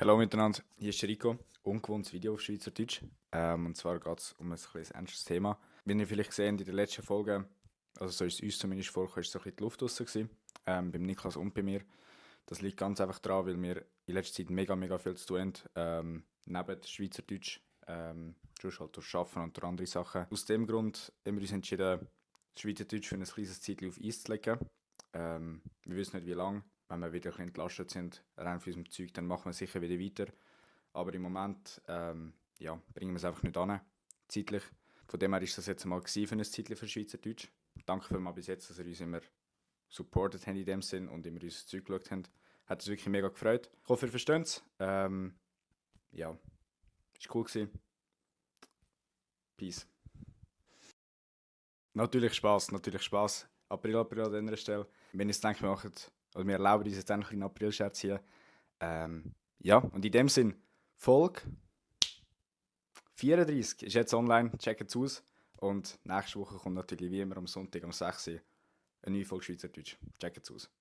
Hallo miteinander, hier ist Rico. Ungewohntes Video auf Schweizerdeutsch. Und zwar geht es um ein kleines ernstes Thema. Wie ihr vielleicht gesehen in der letzten Folge, also so ist es uns zumindest vorgekommen, ist so ein bisschen die Luft raus gewesen, beim Niklas und bei mir. Das liegt ganz einfach daran, weil wir in letzter Zeit mega viel zu tun haben, neben Schweizerdeutsch, sonst halt durch Arbeiten und durch andere Sachen. Aus dem Grund haben wir uns entschieden, Schweizerdeutsch für ein kleines Zeitchen auf Eis zu legen. Wir wissen nicht wie lange. Wenn wir wieder ein bisschen entlastet sind, rein für unserem Zeug, dann machen wir sicher wieder weiter. Aber im Moment bringen wir es einfach nicht an, zeitlich. Von dem her war das jetzt mal für ein Zeitchen für Schweizerdeutsch. Danke vielmals bis jetzt, dass ihr uns immer supportet habt in dem Sinn und immer unser Zeug geschaut habt. Hat uns wirklich mega gefreut. Ich hoffe, ihr versteht es. Ja, ist cool gewesen. Peace. Natürlich Spaß. April an dieser Stelle. Wenn ihr es denkt, wir erlauben uns jetzt endlich einen April-Scherz hier. Ja, und in dem Sinn, Folge 34 ist jetzt online, checkt es aus. Und nächste Woche kommt natürlich wie immer am Sonntag um 6 Uhr eine neue Folge Schweizerdeutsch. Checkt es aus.